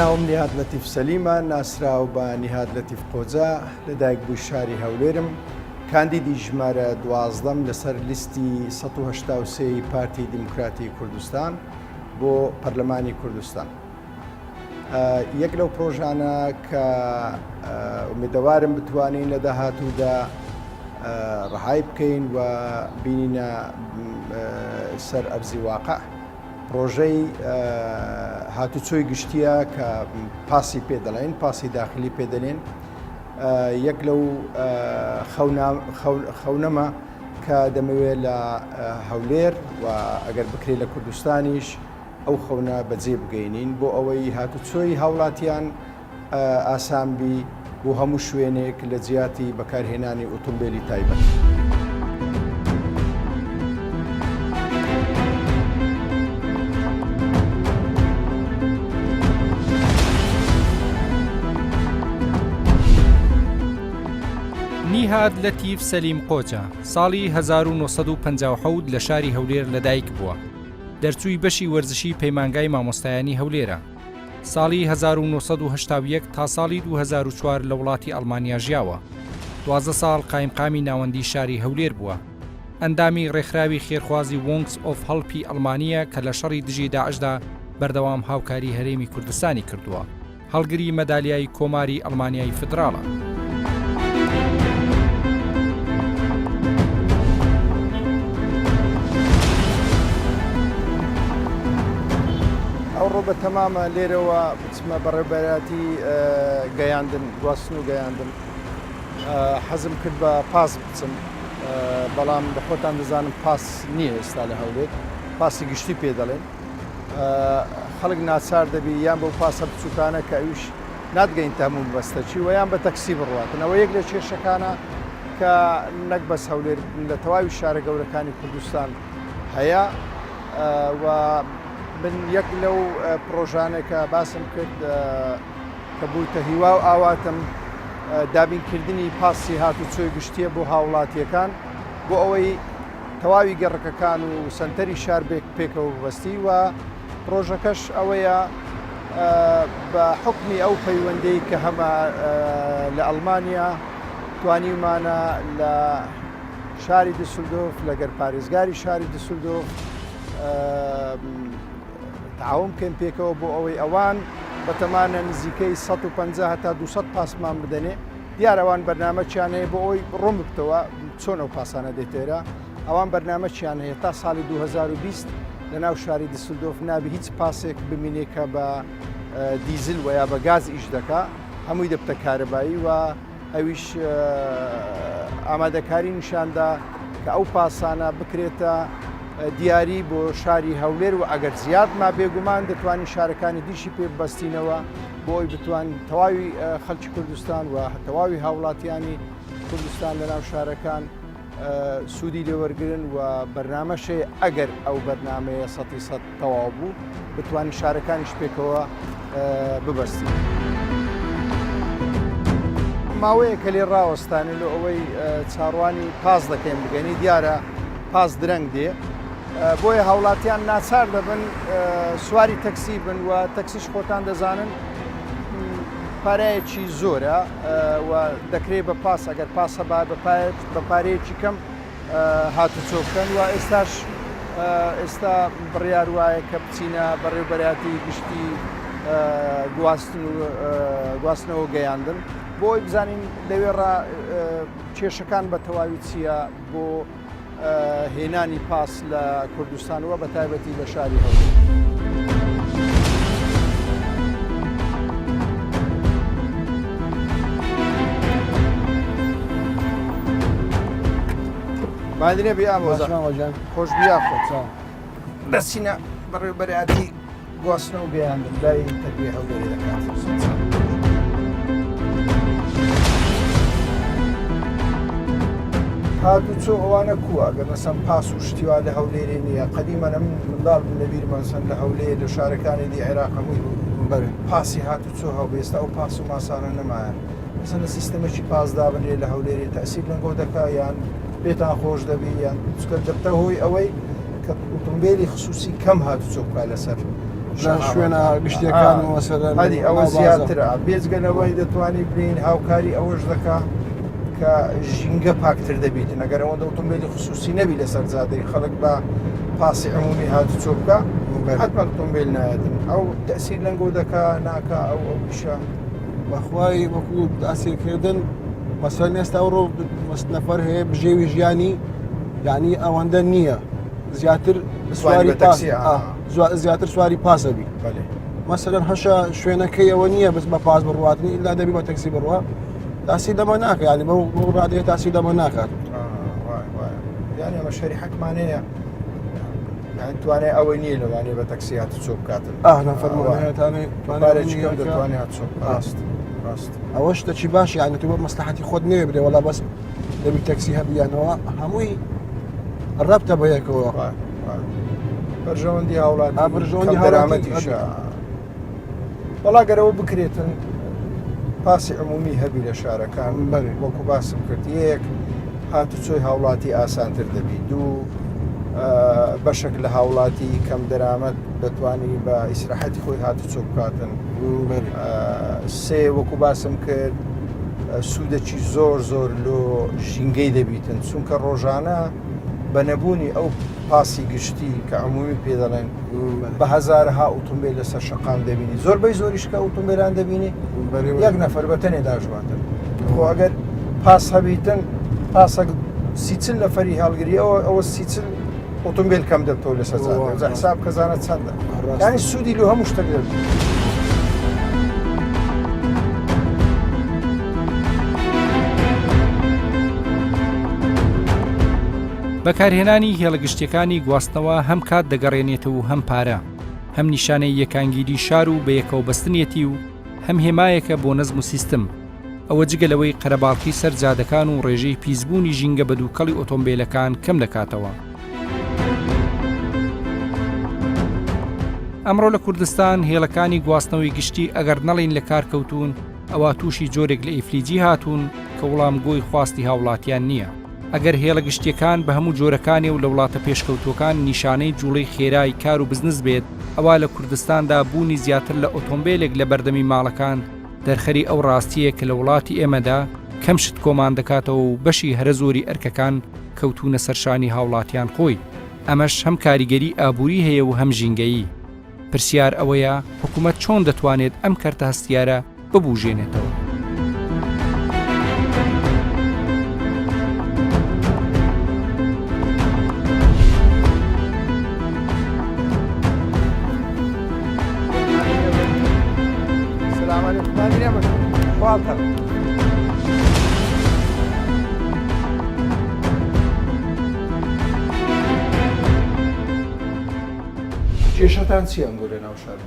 ناوم نیهاد لەتیف سەلیمە، ناسراو بە نیهاد لەتیف قۆجە، لەدایکبووی شاری هەولێرم، کاندیدی ژمارە دوازدەم لەسەر لیستی 183 ی پارتی دیموکراتی کوردستان بۆ پەرلەمانی کوردستان. یەک لەو پرۆژانە کە ئومێدەوارم بتوانین لە داهاتوودا ڕەهای بکەین و بینینە سەر ئەرزی واقع پرۆژەی هاتوچۆی گشتیە کە پاسی پێ دەڵێن پاسی داخلی پێ دەلێن یەک لەو خەونەمە کە دەمەوێت لە هەولێر و ئەگەر بکرێت لە کوردستانیش ئەو خەونە بەجێ بگەینین بۆ ئەوەی هاتوچۆی هاوڵاتیان ئاسان بی بۆ هەموو شوێنێک لە جیاتی بەکارهێنانی ئۆتۆمبێلی تایبەت. نیهاد لەتیف سەلیم قۆجە، ساڵی 1957 لە شاری هەولێر لەدایک بووە. دەرچووی بەشی وەرزشی پەیمانگای مامۆستایانی هەولێرە. ساڵی 1981 تا ساڵی 2004 لە وڵاتی ئەڵمانیا ژیاوە. 12 ساڵ قایمقامی ناوەندی شاری هەولێر بووە. ئەندامی ڕێکخراوی خێرخوازی وۆنگس ئۆف هەڵپی ئەڵمانییە کە لە شەڕی دژی داعشدا بەردەوام هاوکاری هەرێمی کوردستانی کردووە. هەڵگری مەدالیای کۆماری ئەڵمانیای فیدراڵە. ئەوڕۆ بە تەمامە لێرەوە بچمە بەڕێوبەرایەتی گەیاندن گواستن و گەیاندن حەزم کرد بە پاس بچم بەڵام بە خۆتان دەزانم پاس نییە ئێستا لە هەولێر پاسی گشتی پێ دەڵێن خەڵک ناچار دەبی یان بەو پاسە بچووکانە کە ئەویش ناتگەین تا هەموو مەبەستەکی و یان بە تەکسی بڕواتن ئەوە یەک لە کێشەکانە کە نەک بەس هەولێر لە تەواوی شارە گەورەکانی کوردستان هەیە و من یەک لەو پرۆژانە کە باسم کرد کە بوویتە هیوا و ئاواتم دابینکردنی پاسی هاتوچۆی گشتیە بۆ هاوڵاتیەکان بۆ ئەوەی تەواوی گەڕەکەکان و سەنتەری شار پێکەوە ببەستی و پرۆژەکەش ئەوەیە بە حوکمی ئەو پەیوەندەی کە هەمە لە ئەڵمانیا توانیومانە لە شاری دوسلدۆف لەگەر پارێزگاری شاری دوسلدۆف تعاون بکەین پێکەوە بۆ ئەوەی ئەوان بەتەمانە نزیکەی 150 هەتا 200 پاسمان بدەنێ دیارە ئەوان بەرنامەچیان هەیە بۆ ئەوەی ڕوون ببتەوە چۆن ئەو پاسانە دێتێرە ئەوان بەرنامەچیان هەیە تا ساڵی 2020 لە ناو شاری دیسلدۆف نابی هیچ پاسێک بمینێ کە بە دیزل و یا بە گاز ئیش دەکا هەمووی دەبتە کارەبایی و ئەویش ئامادەکاری نیشاندا کە ئەو پاسانە بکرێتە دیاری بۆ شاری هەولێر و ئەگەر زیاد ما بێگومان دەتوانین شارەکانی دیشی پێ ببەستینەوە بۆ ئەوی بتوان تەواوی خەڵکی کوردستان و تەواوی هاوڵاتیانی کوردستان لە ناو شارەکان سوودی لێوەرگن و بەرنامەشێ ئەگەر ئەو بەرنمەیە سەتی سەد تەواو بوو بتوانین شارەکانیش پێکەوە ببەستین. ماوەیە کە لێ ڕاوەستانین لۆ ئەوەی چاڕوانی پاس دەکەین بگەنی دیارە پاس درەنگ دێ بۆیە هاوڵاتیان ناچار دەبن سواری تەکسی بن و تەکسیش خۆتان دەزانن پارەیەکی زۆرە و دەکرێت بە پاس ئەگەر پاسە با بە پارەیەکی کەم هاتوچۆ بکەن و ئێستاش ئێستا بڕیار وایە کە بچینە بەڕێوبەرایەتی گشتی گواستن و گواستنەوە گەیاندن بۆ ئەوەی بزانین لەوێ ڕا کێشەکان بە تەواوی چییە بۆ هێنانی پاس لە کوردستان و بە تایبەتی لە شاری هەولێر. مادی نەبی ئامۆزا خۆش بیا خۆ دەچینە بەڕێوبەرایەتی گواستنەوە گەیاندن لای تەربیە هەولێری دەکات. هاتوچۆ ئەوانە کووە ئەگەر مەسەن پاس و شتی وا لە هەولێرێ نییە قەدیمەن ئەمن منداڵ بووم لە بیرمە مەسەن لە هەولێر لە شارەکانی دی عێراق هەمووی بەێ پاسی هاتوچۆ هەبوو ئێستا ئەو پاس و ماسانە نەمایە مەسەن لە سیستەمێکی پاس دابنرێ لە هەولێرێ تەئسیر لەنگۆ دەکا یان پێتان خۆش دەبی یان چونکە دەبتە هۆی ئەوەی کە ئوتومبێلی خسوسی کەم هاتوچۆ بکا لەسەر. لە شوێنە گشتیەکان و مەسەلەن هەری ئەوە زیاترە بێجگە لەوەی دەتوانی بلین هاوکاری ئەوەش دەکا کە ژینگە پاکتر دەبیتن ئەگەر ئەوەندە ئۆتۆمبیلی خصوصی نەبی لەسەر جادەی خەڵک بە پاسی عمومی هاتوچۆ بکە حتمما ئۆتۆمبیل نایەتن ئەو تەسیر لەنگۆ دەکا ناکا ئەو ئەو ئیشە بەخوای وەکو تاسیرکردن مەسەلەن ئێستا ئەوڕۆ نەفەر هەیە بژێوی ژیانی یعنی ئەوەندە نییە زیاتر سواری تاکسی زیاتر سواری پاسە بی مەسەلەن هەشە شوێنەکەی ئەوە نییە بەس بە پاس بڕواتنی ئللا دەبی بە تەکسی بڕوە تاسی لەمە ناکە ینی بەو ڕادەیە تاسی لەمە ناکات یعنی ئەمە شەری حەکمانەیە توانای ئەوەی نییە لەوانەیە بە تەکسی هاتوچۆ بکاتن دەتوانێت هاتوچۆ ڕاست ڕاست ئەوە شتەکی باش یعنی تو بە مەسلحەتی خۆت نوێ برێ وەڵا بەس دەبی تەکسی هەبیانەوە هەمووی ڕەبتە بە یەکەوە بەرژەوەندی هاوڵاتی بەرژەوەندی دەرامەتیشە وەڵا گەرەوە بکرێتن پاسی عمومی هەبی لە شارەکان بەێ وەکو باسم کرد یەک هاتوچۆی هاوڵاتی ئاسانتر دەبی دوو بەشێک لە هاوڵاتی کەم دەرامەت دەتوانی بە ئیسراحەتی خۆی هاتوچۆ بکاتن سێ وەکو باسم کرد سوودەکی زۆر زۆر لۆ ژینگەی دەبیتن چونکە ڕۆژانە بە نەبوونی ئەو پاسی گشتی کە عمومی پێ دەڵێن بە هەزارەها ئۆتۆمبیل لەسەر شەقام دەبینی زۆربەی زۆریش کە ئۆتۆمبیلان دەبینی یەک نەفەر بە تەنێ داژواتن خۆ ئەگەر پاس هەبیتن پاسەک سیچل نەفەری هەڵگری ئەوە ئەوە سیچل ئۆتۆمبیل کەم دەبتەوە لەسەر جادە حساب کەزانە چەندە ینی سوودی لۆ هەموو شتێک دەبێت. بەکارهێنانی هێڵە گشتیەکانی گواستنەوە هەم کات دەگەڕێنێتەوە و هەم پارە، هەم نیشانەی یەکانگیری شار و بەیەکەوەبەستنیەتی و هەم هێمایەکە بۆ نەزم و سیستم. ئەوە جگە لەوەی قەرەباڵخی سەر جادەکان و ڕێژەی پیسبوونی ژینگە بە دووکەڵی ئۆتۆمبێلەکان کەم دەکاتەوە. ئەمڕۆ لە کوردستان هێڵەکانی گواستنەوەی گشتی ئەگەر نەڵێین لە کار کەوتوون، ئەوا تووشی جۆرێک لە ئیفلیجی هاتوون کە وڵامگۆی خواستی هاوڵاتیان نییە. ئەگەر هێڵە گشتییەکان بە هەموو جۆرەکانی و لە وڵاتە پێشکەوتووەکان نیشانەی جووڵەی خێرای کار و بزنس بێت، ئەوا لە کوردستاندا بوونی زیاتر لە ئۆتۆمبێلێک لە بەردەمی ماڵەکان دەرخەری ئەو ڕاستییەیە کە لە وڵاتی ئێمەدا کەم شت کۆمان دەکاتەوە و بەشی هەرە زۆری ئەرکەکان کەوتوونە سەر شانی هاوڵاتیان خۆی، ئەمەش هەم کاریگەری ئابووری هەیە و هەم ژینگەیی. پرسیار ئەوەیە حکومەت چۆن دەتوانێت ئەم کەرتە هەستیارە ببوژێنێتەوە؟ کێشەتان چیە ئەنگۆ لە ناو شار؟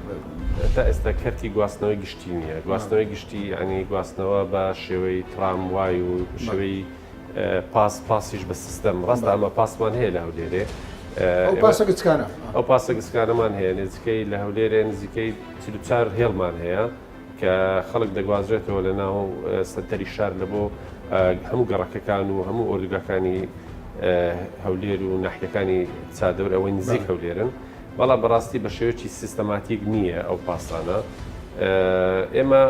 تا ئێستا کەرتی گواستنەوەی گشتی نییە گواستنەوەی گشتی ینی گواستنەوە بە شێوەی ترام وای و شێوەی پاس پاسیش بە سیستەم ڕاستە ئەمە پاسمان هەیە لە هەولێرێ ئەو پاسە گچکانە ئەو پاسە گچکانەمان هەیە نزیکەی لە هەولێرێ نزیکەی 44 هێڵمان هەیە کە خەڵک دەگوازرێتەوە لە ناو سەنتەری شار لە بۆ هەموو گەڕەکەکان و هەموو ئۆردوگاکانی هەولێر و ناحیەکانی چادەور ئەوەی نزیک هەولێرن بەڵام بەڕاستی بە شێوەیەکی سیستەماتیک نییە ئەو پاسانە ئێمە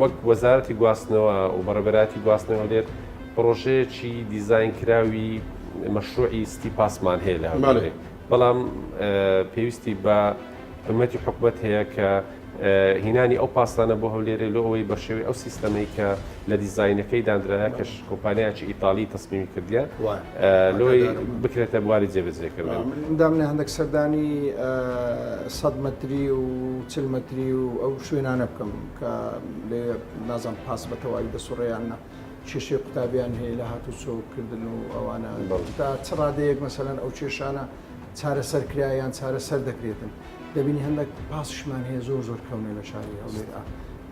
وەک وەزارەتی گواستنەوە و بەڕێبەراتی گواستنەوە هەولێر پرۆژەیەکی دیزاین کراوی مەشروعی ستی پاسمان هەیە لە هەولێر بەڵام پێویستی بە حکومەتی حکومەت هەیە کە هینانی ئەو پاسانە بۆ هەولێرێ لۆ ئەوەی بە شێوەی ئەو سیستەمەی کە لە دیزاینەکەی دانرایە کەش کۆمپانیایەکی ئیتالی تەسمیمی کردیە لۆی بکرێتە بواری جێبەجێکردن. من دامنێ هەندێک سەردانی سەد مەتری و چل مەتری و ئەو شوێنانە بکەم کە لێ نازانم پاس بە تەواوی دەسوڕێ یان نا کێشەی قوتابیان هەیە لە هاتوچۆ کردن و ئەوانە تا چ ڕادەیەک مەسەلەن ئەو کێشانە چارەسەر کرا یان چارەسەر دەکرێتن. دەبینی هەندێک پاسشمان هەیە زۆر زۆر کەونە لە شاری هەولێر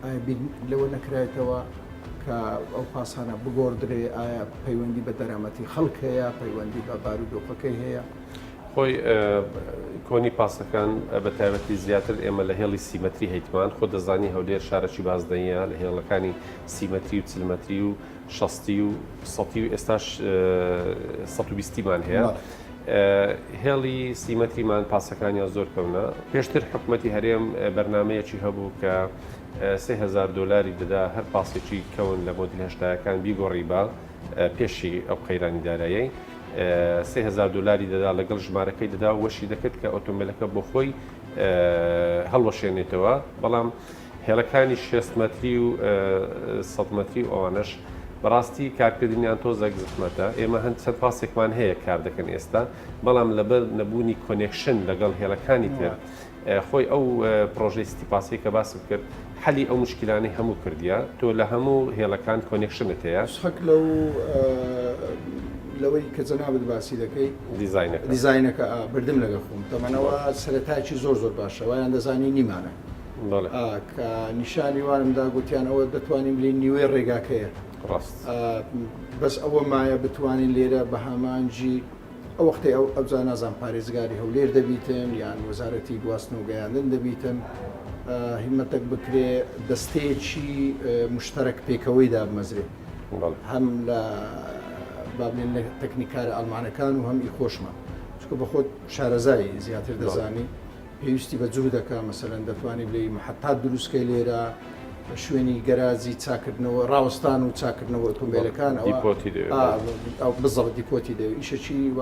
ئایا بیر لەوە نەکرایتەوە کە ئەو پاسانە بگۆڕدرێ ئایا پەیوەندی بە دەرامەتی خەڵک هەیە پەیوەندی بە بارودۆخەکەی هەیە؟ خۆی کۆنی پاسەکان بە تایبەتی زیاتر ئێمە لە هێڵی 30 مەتری هەیتمان، خۆ دەزانی هەولێر شارەکی بازنەیە لە هێڵەکانی 30 مەتری و 40 مەتری و شەستی و سەتی و ئێستاش 120مان هەیە. هێڵی 30 مەتریمان پاسەکانیان زۆر کەونە. پێشتر حکومەتی هەرێم بەرنامەیەکی هەبوو کە 3000 دۆلاری دەدا هەر پاسێکی کەون لە مۆدیل هەشتایەکان بیگۆڕی بە پێشی ئەو قەیرانی دارایی 3000 دۆلاری دەدا لەگەڵ ژمارەکەی دەدا و وەشی دەکرد کە ئۆتۆمبیلەکە بۆ خۆی هەڵوەشێنێتەوە بەڵام هێڵەکانی 6 مەتری و 100 مەتری و ئەوانەش بەڕاستی کارکردنیان تۆزێک زەحمەتە ئێمە هەند چەند پاسێکمان هەیە کار دەکەن ئێستا بەڵام لەبەر نەبوونی connection لەگەڵ هێڵەکانی تر خۆی ئەو پرۆژەی سیتی پاسی کە باسم کرد حەلی ئەو مشکلانەی هەموو کردیە تۆ لە هەموو هێڵەکان connection ت هەیە. حەک لەو لەوەی کە جەنابت باسی دەکەی دیزاینەکە دیزاینەکە بردم لەگە خۆم تەمەنەوە سەرەتایکی زۆر زۆر باشە وایان دەزانی نیمانە کە نیشانی وانم دا گوتیان ئەوە دەتوانین بلین نیوەی ڕێگاکەیە ڕاست بەس ئەوە مایە بتوانین لێرە بە هامانجی ئەو وەختەی ئەو ئەوجا نازانم پارێزگاری هەولێر دەبیتن یان وەزارەتی گواستن و گەیاندن دەبیتن هیمەتەک بکرێ دەستەیەکی مشتەرەک پێکەوەی دابمەزرێ هەم لە با بڵێن لە تەکنیکارە ئەڵمانەکان و هەم ئی خۆشمان چونکە بە خۆت شارەزای زیاتر دەزانی پێویستی بە جوهدەکە مەسەلەن دەتوانی بلێی محەتات دروستکەی لێرە شوێنی گەراجی چاکردنەوە ڕاوەستان و چاکردنەوە ئۆتۆمبیلەکان ئەو بزەڵ دیپۆتی دەوێت ئیشەکی و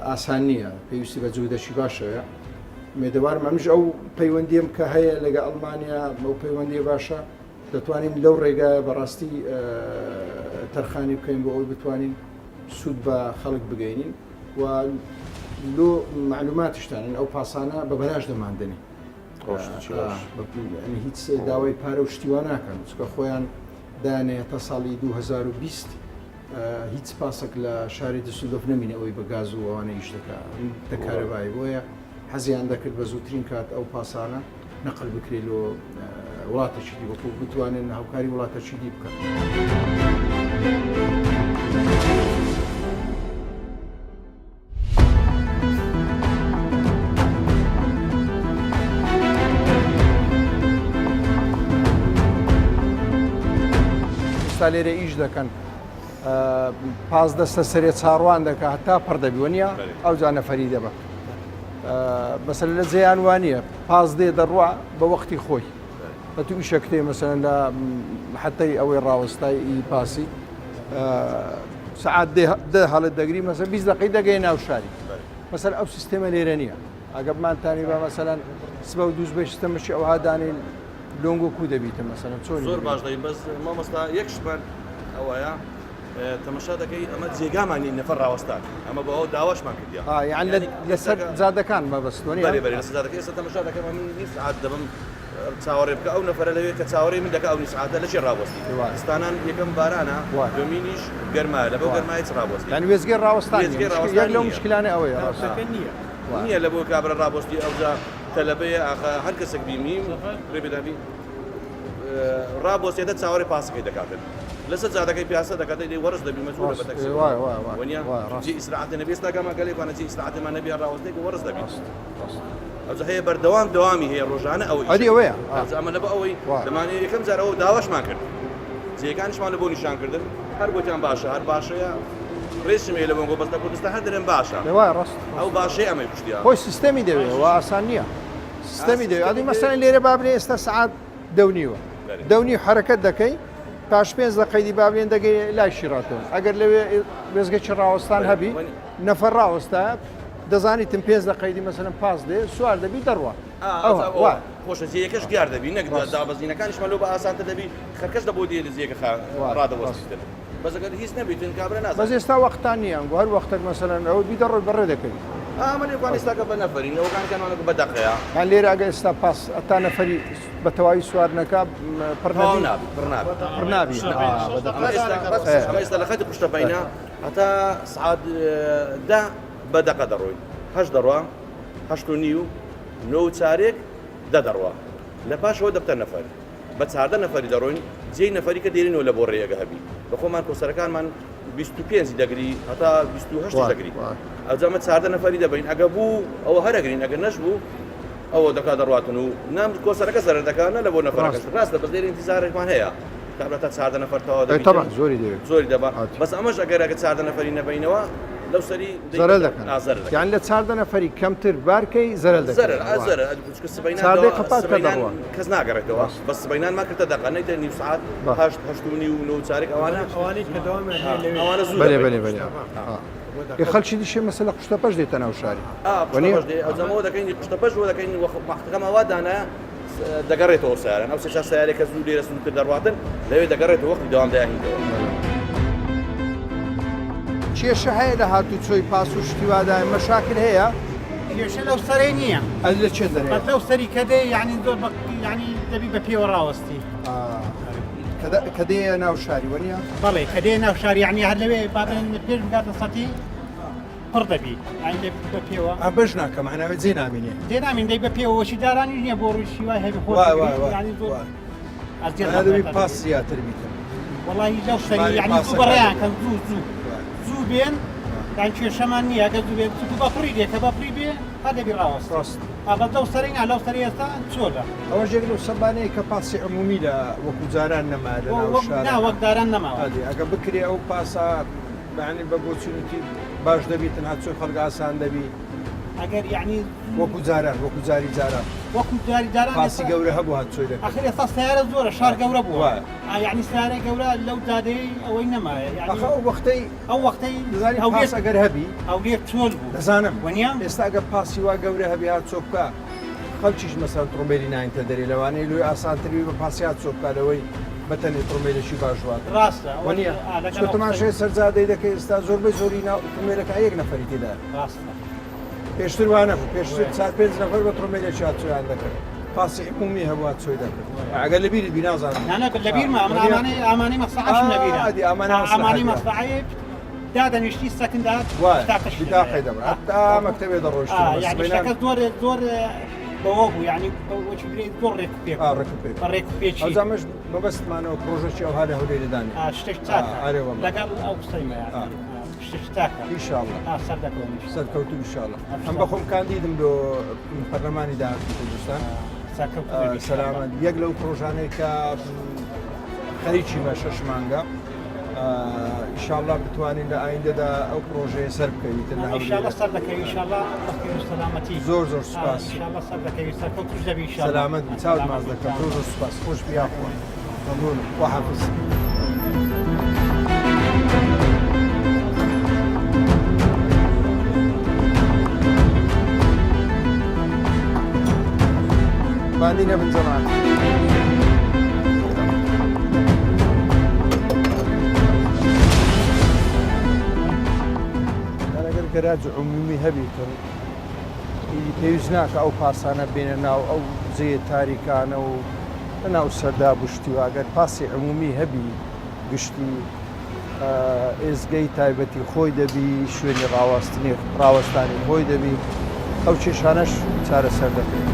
ئاسان نییە پێویستی بە جوودەکی باشەیە مێدەوارم ئەمش ئەو پەیوەندیم کە هەیە لەگە ئەڵمانیا ئەو پەیوەندی باشە دەتوانین لەو ڕێگایە بەڕاستی تەرخانی بکەین بۆ ئەوەی بتوانین سوود بە خەڵک بگەینین و لۆ معلوماتیشتانن ئەو پاسانە بە بەلاش دەماندنی هیچ داوای پارە و شتیوان ناکەن چکە خۆیان دانێ تا ساڵی 2020 هیچ پاسێک لە شاری دوسلدۆرف نەمینە ئەوەی بە گاز و ئەوانە ئیش دەکا دەکارەبای بۆیە حەزیان دەکرد بە زووترین کات ئەو پاسانە نەقل بکرێت لۆ وڵاتێکی دی وەکو بتوانن هاوکاری وڵاتەکی دی بکەن. ئێستا لێرە ئیش دەکەن پاس دەستە سەرێ چاڕوان دەکە هەتا پڕ دەبی وەنیە ئەوجا نەفەری دەبە مەسەلە لە جێیان وانە پاس دێ دەڕوا بە وەختی خۆی بە تو ئیشەکتێ مەسەلەن لە حتەی ئەوەی ڕاوەستای ئی پاسی سعات دە هەڵت دەگری مەسە 20 دقی دەگەی ناو شاری مەسەل ئەو سیستێمە لێرە نییە ئەگە بمانتانی بە مەسەلەن سبە و دووز بە سیستەمەشی ئەوها دانین لۆنگۆ کو دەبیتە مەسەلەن چۆن زۆر باش دەبین بەس مامۆستا یەک شتمان ئەوەیە تەمەشا دەکەی ئەمە جێگامان نین نەفەر ڕاوەستان ئەمە بۆ ئەو داواشمان کردیا یان لەسەر جادەکان مەبەستۆنی بەرێ بەرێ لەسەر جادەکە ئێستا تەمەشا دەکەم ئەمن نیو سەعات دەبم چاوەڕێ بکە ئەو نەفەرە لەوێ کە چاوەڕێی من دەکا ئەو نیو سەعاتە لە چێ ڕابوەستی زستانان یەکەم بارانە دومینیش گەرمایە لە بەو گەرمایە چ ڕابوەستی یان وێستگەی ڕاوەستان یەک لەو مشکلانە ئەوەیە ڕاستەکە نییە نییە لە بۆ کابرا ڕابوەستی ئەوجا تەلەبەیە ئاخە هەر کەسێک بیمیم ڕێبێدابی ڕابوەستێتە چاوەڕێ پاسەکەی دەکاتن لەسەر جادەکەی پیاسە دەکات دەی وەرز دەبی مەجبورە بە تەکسی وەنیە جێ ئیسراحەتە نەبێ ئێستا گەمە گەلێک وانە جێ ئیسراحەتمان نەبێ ڕاوەستێک وەرز دەبی ئەوجا هەیە بەردەوام دەوامی هەیە ڕۆژانە ئەوە ئەدی ئەوەیە ئەوجا ئەمە لەبە ئەوەی دەمانەوێ یەکەم جار ئەوە داواشمان کرد جێگانیشمان لە بۆ نیشان کردن هەر گوتیان باشە هەر باشەیە ڕێشم هەیە لە بۆنگۆ بەس لە کوردستان هەر دەرێن باشە ڕاست ئەو باشەیە ئەمەی کوشتیان خۆی سیستەمی دەوێ و ئاسان نییە سیستەمی دەوێ ئەدی مەسەلەن لێرە بابرێ ئێستا سەعات دەونیوە دەونی حرەکەت دەکەی پاش پێنج دەقەی دی بابلێن دەگەی لای شیڕاتۆن ئەگەر لەوێ وێزگەکی ڕاوەستان هەبی نەفەر ڕاوەستا دەزانیتم پێنج دەقەی دی مەسەلەن پاس دێ سوار دەبی دەڕوا ئەوە خۆشە جێیەکەش دیار دەبی نەک دابەزینەکانیشمان لۆ بە ئاسانتر دەبی خەرکەش دەبۆ دێ لە جێگە ڕادەوەستیتن بەس ئەگەر هیچ نەبیتن کابرا نازانێت. بەس ئێستا وەختتان نییە ئەنگۆ هەر وەختەک مەسەلەن ئەوە بی دەڕۆی بەڕێ دەکەوی. ئا ئەمە لێکوان ئێستاکە بە نەفەرین ئەوەکان کانوانەکە بە دەقەیە. یان لێرە ئەگەر ئێستا پاس هەتا نەفەری بە تەواوی سوار نەکا پڕ نەبی نابی پڕ نابی پڕ نابی ئەمە ئێستا بەس ئەمە ئێستا لە خەتی قوشتەپەینە هەتا سعات دە بە دەقە دەڕۆین هەشت دەڕوا هەشت و نیو نۆ و چارێک دە دەڕوا لە پاشەوە دەبتە نەفەر. بە 14 نەفەری دەڕۆین جێی نەفەری کە دێرینەوە لە بۆ ڕێیەگە هەبی بە خۆمان کۆسەرەکانمان. 25 دەگری هەتا 28 دەگری ئەوجا ئەمە 14 نەفەری دەبین ئەگە بوو ئەوە هەرەگرین ئەگە نەش بوو ئەوە دەکا دەڕاتن و نام کۆسەرەکە زەرەر دەکا نە لە بۆ نەفەرەکەش ڕاستە بەس لێرە ئینتیزارێکمان هەیە کابرا تا 14 نەفەر تەواو دەبیتن طبعا زۆری دەوێت زۆری دەبا بەس ئەمەش ئەگەر ئەگە 14 نەفەری نەبینەوە لەو سەری زەرەر دەکەن ئا زەرەر دەکەن یان لە 14 نەفەری کەمتر بارکەی زەرەر دەکەن زەرەر ئا زەرەر ئەدی چونکە سبەینان چاردەی دەوا قەپات کە سبەینان دەڕوا. کەس ناگەڕێتەوە بەس سبەینان ما کردە دەقە نەیتە نیو سعات هەشت هەشت و نیو نۆ و چارێک ئەوانە ئەوانەی کە دەوامیان هەیە لەوێ ئەوانە زوو بەلێ دەبەین. بەلێ بەلێ ئا. ئێ خەلکی دیشێ مەسەلە قوشتەپەش دێتە ناو شاری ئا وەنیە؟ قوشتەپەش دێ ئەوجا ئەوە دەکەین قوشتەپەش وە دەکەین وەختەکەمان وا دانایە دەگەڕێتەوە سیاران ئەو سێ چوار سیارەی کە زوو لێرە زووتر دەڕواتن لەوێ دەگەڕێتەوە وەختی دەوام دەیانهینتەوە. کێشە هەیە لە هاتوچۆی پاس و شتی وادا مەشاکل هەیە؟ کێشە لەو سەرەی نییە. ئەدی لە چێ دەرەیە؟ بەس لەو سەری کە دێ یانی زۆر بە یانی دەبی بە پێوە ڕاوەستی. کە دێیە ناو شاری وەنیە؟ بەڵێ کە دێیە ناو شاری یانی هەر لەوێ با بڵێن پێش بگاتە سەتی پڕ دەبی یانی دەبی بە پێوە. ئا بەش ناکە مەعناوێ جێ نامینێ. جێ نامین دەی بە پێوە وەچی دارانیش نییە بۆ ڕووی شیوای هەبی خۆت وای وای وای یانی زۆر وای. ئەزیەت مەعنا دەبی دەبی. پاس زیاتر بیتن. وەڵاهی لەو سەری ژمارەی یانی زوو پاسەکان. بەڕێیان کەن زوو زوو وای. زوو بێن یان کێشەمان نییە ئەگەر زوو بێن چونکو بە پڕی دێ کە بە پڕی بێ هەر دەبی ڕاوەستی. ڕاست. ئا بەس لەو سەرەی نا لەو سەرەی ئێستا چۆلە. ئەوەش یەک لەو سەبانەیە کە پاسی عمومی لە وەکو جاران نەما لە ناو وەک شارە. نا وەک جاران نەماوە. ئەدی ئەگە بکرێ ئەو پاسە یانی بە بۆچوونی باش دەبیتن هاتچۆی خەڵک ئاسان دەبی. ئەگەر یانی وەکو جاران وەکو جاری جاران. وەکو جاری جاران پاسی گەورە هەبوو هاتچۆی دەکرد. ئەخر ئێستا سەیارە زۆرە شار گەورە بووە. یانی سەیارەی گەورە لەو جادەیەی ئەوەی نەمایە. یانی ئەخە ئەو وەختەی ئەو وەختەی دەزانی هەولێر پاس ئەگەر هەبی هەولێر چۆل بوو. دەزانم وەنیە؟ ئێستا ئەگەر پاسی وا گەورە هەبی هاتچۆ بکا خەڵکیش مەسەلەن تڕومبێلی ناینتە دەرێ لەوانەیە لۆی ئاسانتر بی بە پاسی هاتچۆ بکا لەوەی بە تەنێ تڕومبێلێکی باش وات ڕاستە وەنیە؟ چونکە تەماشای سەر جادەی دەکەی ئێستا زۆربەی زۆری ناو تڕومبێلەکان یەک نەفەری تێدایە. ڕاستە. پێشتر وا نەبوو پێشتر چار پێنج نەفەر بە تڕومبێلێکی هاتچۆیان دەکرد پاسی عمومی هەبوو هاتچۆی دەکرد ئەگەر لەبیرت بی نازانم. نا نا لەبیرمە ئەمن ئامانەی ئامانەی مەسڵەحەشم لەبیرە. ئا ئەدی ئامانەی مەسڵەحە. ئامانەی مەسڵەحەی دادەنیشتی سەکن دات وایە بتاقەشی بتاقەی دەبرد هەتا مەکتەبێ دەڕۆیشتین آه یعنی شتەکە زۆر زۆر بەوە بوو یعنی وەکی بلێ زۆر ڕێک و پێک آه ڕێک و پێک بە ڕێک و پێکی ئەوجا ئەمەش مەبەستمانەوە پرۆژەکی ئەوها لە هەولێرێ دانێ آه شتێک چاکە ئارێ وەڵا لەگەڵ ئەو قسەیمە یعنی آه. شتێک چاکە ئینشاءاللە آه سەر دەکەون ئینشاءاللە. سەرکەوتوو ئینشاءاللە ئەم بەخۆم کاندیدم لۆ پەرلەمانی داهاتووی کوردستان سەرکەوتوو بی ئینشاءاللە. سەلامەت یەک لەو پرۆژانەی کە خەریکیمە شەش مانگە ئیشاڵا بتوانین لە ئایندەدا ئەو پرۆژەیە سەر بکەویتن لە ئیشاڵا سەر دەکەوی ئیشاڵا بەخێر و سەلامەتی زۆر زۆر سوپاس ئیشاڵا سەر دەکەوی سەرکەوتوش دەبی ئیشاڵا سەلامەت بی چاوت ماچ دەکەم زۆر زۆر سوپاس خۆش بی یاخوا مەمنونم خواحافظ. ماندی نەبن جەماعەت. ئەگەر گەراج عمومی هەبیتن ئیدی پێویست ناکە ئەو پاسانە بێنە ناو ئەو جێ تاریکانە و لە ناو سەردا بشتی و ئەگەر پاسی عمومی هەبی گشتی ئێزگەی تایبەتی خۆی دەبی شوێنی ڕاوەستنی ڕاوەستانی خۆی دەبی ئەو کێشانەش چارەسەر دەکرێت.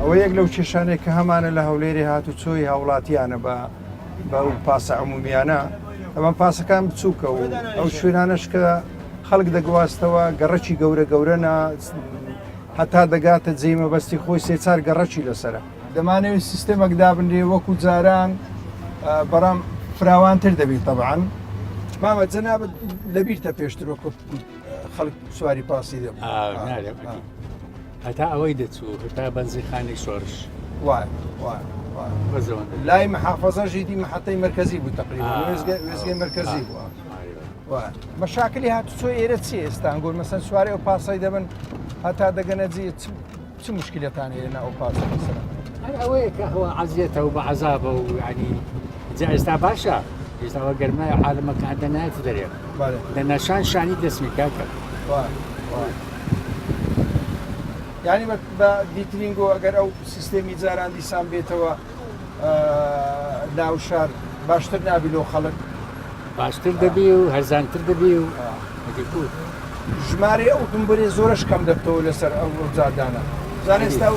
ئەوە یەک لەو کێشانەی کە هەمانە لە هەولێری هاتوچۆی هاوڵاتیانە بە بە ئەو پاسە عمومیانە ئەمە پاسەکان بچووکە و ئەو شوێنانەش کە خەڵک دەگواستەوە گەڕەکی گەورە گەورەنا هەتا دەگاتە جێی مەبەستی خۆی سێ چار گەڕەکی لەسرە دەمانەوێت سیستێمەک دابنرێ وەکو جاران بەڵام فراوانتر دەبێت تەبعەن مامە جەنابت لەبیرتە پێشتر وەکو خەڵک سواری پاسی دەبوو هەتا ئەوەی دەچوو هەتا بەنزیخانەی شۆرش لای محافظە ژیدی محەتەی مرکزی بوو تقریبا وێزگەی مرکزی بووە مەشاکلی هاتوچۆ ئێرە چی ئێستانگۆل مەسەن سواری ئەو پاسای دەبن هەتا دەگەنە جێ چ مشکلەتان هەیە لە ئەو پاسە مەسەلەن؟ هەر ئەوەیە کە هەوە عەزیەتە و بە عەزابە و یعنی جا ئێستا باشە ئێستا وە گەرمایە عالەمەکە هەندە نایەتە دەرێ بەڵێ دەنا شان شانی دەسمی کاکە وایە وایە. یانی بە دیترینگۆ ئەگەر ئەو سیستێمی جاران دیسان بێتەوە ناو شار باشتر نابی لۆ خەڵک؟ باشتر دەبی و هەرزانتر دەبی و ژمارەی ئۆتۆمبێلی زۆرش کەم دەبتەوە لەسەر ئەو جادانە زان ئێستا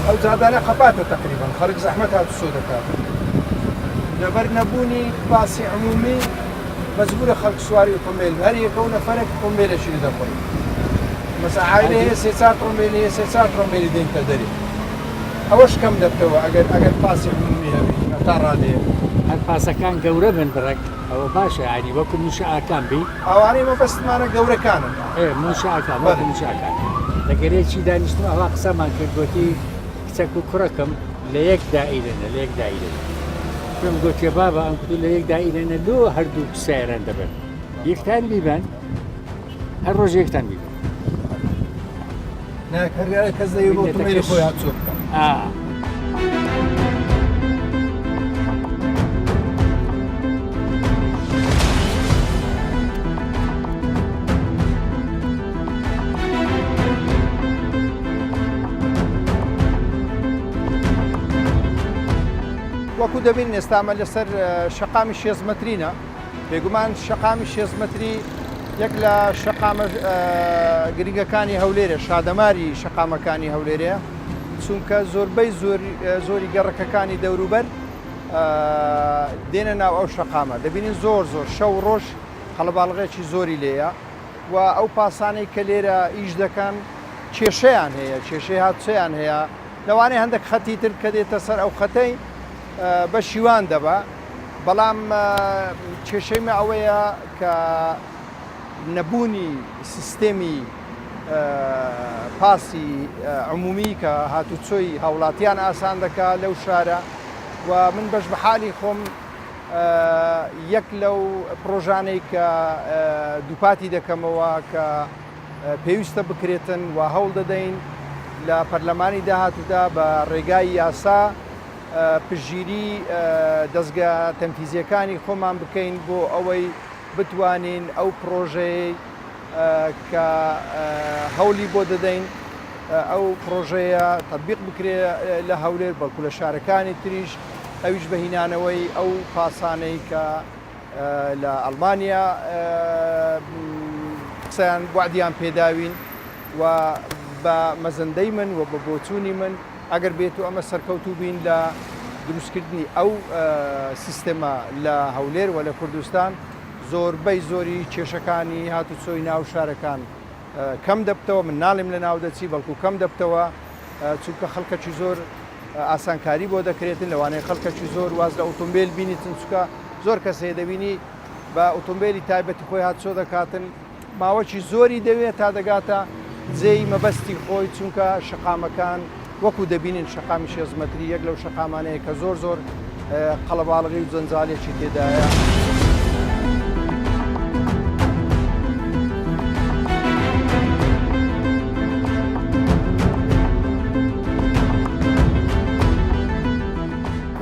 ئەو جادانە قەپاتە تقریبان خەڵک زەحمەت هاتوچۆ دەکات لەبەر نەبوونی پاسی عمومی مەجبورە خەڵک سواری ئۆتۆمبێل هەر یەکە و نەفەرێک ئۆتۆمبێلێکی دەخۆی مەسا عایلە هەیە سێ چار ترۆمبێلی هەیە سێ چار ترۆمبێلی دێنتە دەرێ ئەوەش کەم دەبتەوە ئەگەر ئەگەر پاسی عمومی هەبێت تا ڕادەیە هەر پاسەکان گەورە بن بڕێک ئەوە باشە یانی وەکو منشئاکان بی ئەوانەی مەبەستمانە گەورەکانن ئێ منشئاکان وەکو منشئاکان لە گەرێکی دانیشتم ئەوە قسەمان کرد گۆتی کچەک و کوڕەکەم لە یەک دائیرەنە لە یەک دائیرەنە پێم گۆتیە بابە ئەم کوتی لە یەک دائیرەنە لۆ هەردوو سیاران دەبن یەکتان بیبەن هەر ڕۆژ یەکتان بیبەن ناک هەر کەس دەیەوێت بۆ ئۆتۆمبێلی خۆی هاتوچۆ بکات. وەکو دەبینن ئێستا ئەمە لەسەر شەقامی شێست مەترینە بێگومان شەقامی شێست مەتری یەک لە شەقامە گرنگەکانی هەولێرە شادەماری شەقامەکانی هەولێرەیە چونکە زۆربەی زۆری گەڕەکەکانی دەوروبەر دێنە ناو ئەو شەقامە دەبینین زۆر زۆر شەو ڕۆژ قەڵەباڵغێکی زۆری لێیە و ئەو پاسانەی کە لێرە ئیش دەکەن کێشەیان هەیە کێشەی هاتوچۆیان هەیە لەوانەیە هەندێک خەتی تر کە دێتە سەر ئەو خەتەی بە شیوان دەبا بەڵام کێشەی مە ئەوەیە کە نەبوونی سیستێمی پاسی عمومی کە هاتوچۆی هاوڵاتیان ئاسان دەکا لەو شارە و من بەش بە حالی خۆم یەک لەو پرۆژانەی کە دووپاتی دەکەمەوە کە پێویستە بکرێتن و هەوڵ دەدەین لە پەرلەمانی داهاتوودا بە ڕێگای یاسا پشتگیری دەزگا تەنفیزیەکانی خۆمان بکەین بۆ ئەوەی بتوانین ئەو پڕۆژەیەی کە هەوڵی بۆ دەدەین ئەو پڕۆژەیە تەتبیق بکرێ لە هەولێر بەڵکو لە شارەکانی تریش ئەویش بە هینانەوەی ئەو پاسانەی کە لە ئەڵمانیا قسەیان وەعدیان پێداوین و بە مەزەندەی من و بە بۆچوونی من ئەگەر بێت و ئەمە سەرکەوتوو بین لە دروستکردنی ئەو سیستەمە لە هەولێر و لە کوردستان زۆربەی زۆری کێشەکانی هاتوچۆی ناو شارەکان کەم دەبتەوە من ناڵێم لە ناو دەچی بەڵکو کەم دەبتەوە چونکە خەڵکەکی زۆر ئاسانکاری بۆ دەکرێتن لەوانەیە خەڵکەکی زۆر واز لە ئۆتۆمبیل بینیتن چونکە زۆر کەس هەیە دەبینی بە ئۆتۆمبیلی تایبەتی خۆی هاتوچۆ دەکاتن ماوەکی زۆری دەوێت تا دەگاتە جێی مەبەستی خۆی چونکە شەقامەکان وەکو دەبینین شەقامی شێست مەتری یەک لەو شەقامانەیە کە زۆر زۆر قەڵەباڵغی و جەنجالێکی تێدایە.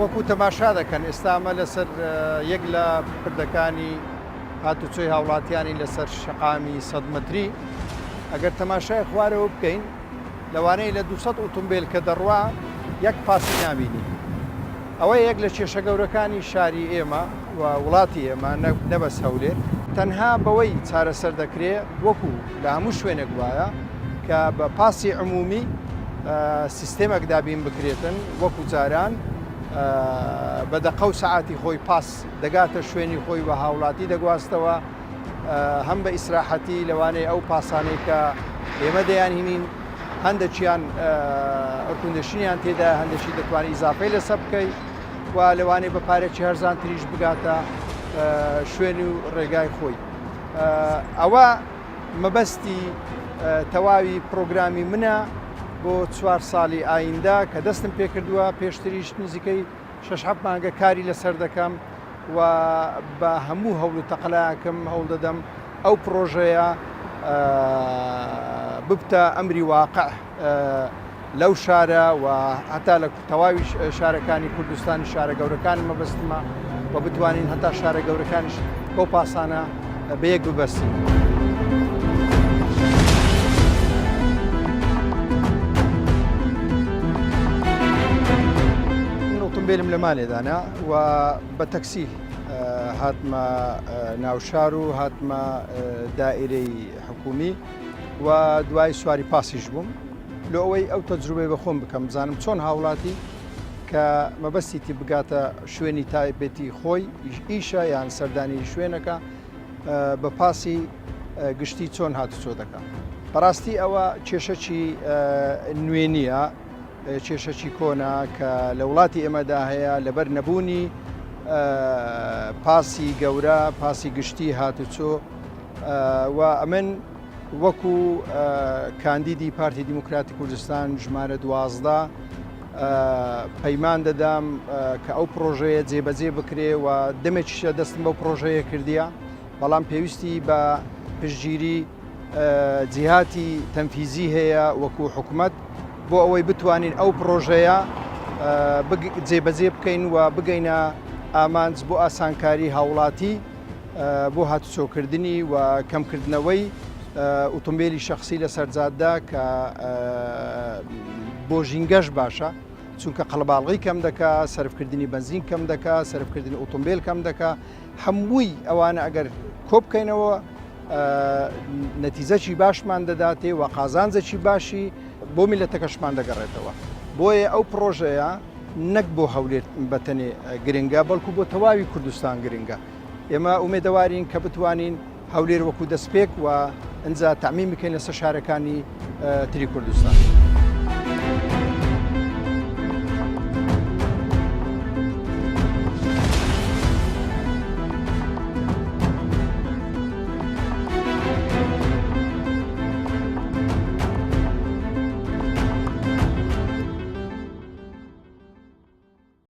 وەکو تەماشا دەکەن ئێستا ئەمە لەسەر یەک لە پردەکانی هاتوچۆی هاوڵاتیانی لەسەر شەقامی سەد مەتری ئەگەر تەماشای خوارەوە بکەین لەوانەیە لە 200 ئۆتۆمبیل کە دەڕوا یەک پاسی نابینی ئەوە یەک لە کێشە گەورەکانی شاری ئێمە و وڵاتی ئێمە نەبەس هەولێر تەنها بەوەی چارەسەر دەکرێ وەکو لە هەموو شوێنێک وایە کە بە پاسی عمومی سیستێمەک دابین بکرێتن وەکو جاران بە دەقە و سەعاتی خۆی پاس دەگاتە شوێنی خۆی و هاوڵاتی دەگواستەوە هەم بە ئیسراحەتی لەوانەیە ئەو پاسانەی کە ئێمە دەیانهینین هەندێکیان air condition یان تێدا هەندێکی دەتوانانی ئیزافەی لەسەر بکەیت و لەوانەیە بە پارێکی هەرزانتریش بگاتە شوێن و ڕێگای خۆی ئەوە مەبەستی تەواوی پرۆگرامی منە بۆ چوار ساڵی ئایندە کە دەستم پێکردووە پێشتریش نزیکەی شەش حەفت مانگە کاری لەسەر دەکەم و بە هەموو هەوڵ و تەقەلایەکم هەوڵ دەدەم ئەو پڕۆژەیە ببتە ئەمری واقع لەو شارە و هەتا لە تەواوی شارەکانی کوردستانی شارە گەورەکان مەبەستمە و بتوانین هەتا شارە گەورەکانیش بەو پاسانە بەیەک ببەستین. ئۆتۆمبیلم لە مالێ دانا و بە تەکسی هاتمە ناوشار و هاتمە دائیرەی حکومی و دوای سواری پاسیش بووم لۆ ئەوەی ئەو تەجروبەی بە خۆم بکەم بزانم چۆن هاوڵاتی کە مەبەستیتی بگاتە شوێنی تایبەتی خۆی ئیشە یان سەردانی شوێنەکە بە پاسی گشتی چۆن هاتوچۆ دەکات. بەڕاستی ئەوە کێشەکی نوێ نییە، کێشەکی کۆنە کە لە وڵاتی ئێمەدا هەیە لەبەر نەبوونی پاسی گەورە، پاسی گشتی هاتوچۆ و ئەمن وەکو کاندیدی پارتی دیموکراتی کوردستان ژمارە 12 پەیمان دەدام کە ئەو پرۆژەیە جێبەجێ بکرێ و دەمێکیشە دەستم بەو پرۆژەیە کردیە بەڵام پێویستی بە پشتگیری جیهاتی تەنفیزی هەیە وەکو حکومەت بۆ ئەوەی بتوانین ئەو پرۆژەیە جێبەجێ بکەین و بگەینە ئامانج بۆ ئاسانکاری هاوڵاتی بۆ هاتوچۆکردنی و کەمکردنەوەی ئۆتۆمبیلی شخصی لەسەر جادە کە بۆ ژینگەش باشە چونکە قەڵباڵغی کەم دەکا سەرفکردنی بەنزین کەم دەکا سەرفکردنی ئۆتۆمبیل کەم دەکا هەمووی ئەوانە ئەگەر کۆبکەینەوە نەتیزەکی باشمان دەداتێ و قازانجێکی باشی بۆ میلەتەکەشمان دەگەڕێتەوە بۆیە ئەو پرۆژەیە نەک بۆ هەولێر بەتەنێ گرنگە بەڵکو بۆ تەواوی کوردستان گرنگە ئێمە ئومێدەوارین کە بتوانین هەولێر وەکو دەستپێک و ئەجا تەعمیم بکەین لەسەر شارەکانی تری کوردستان.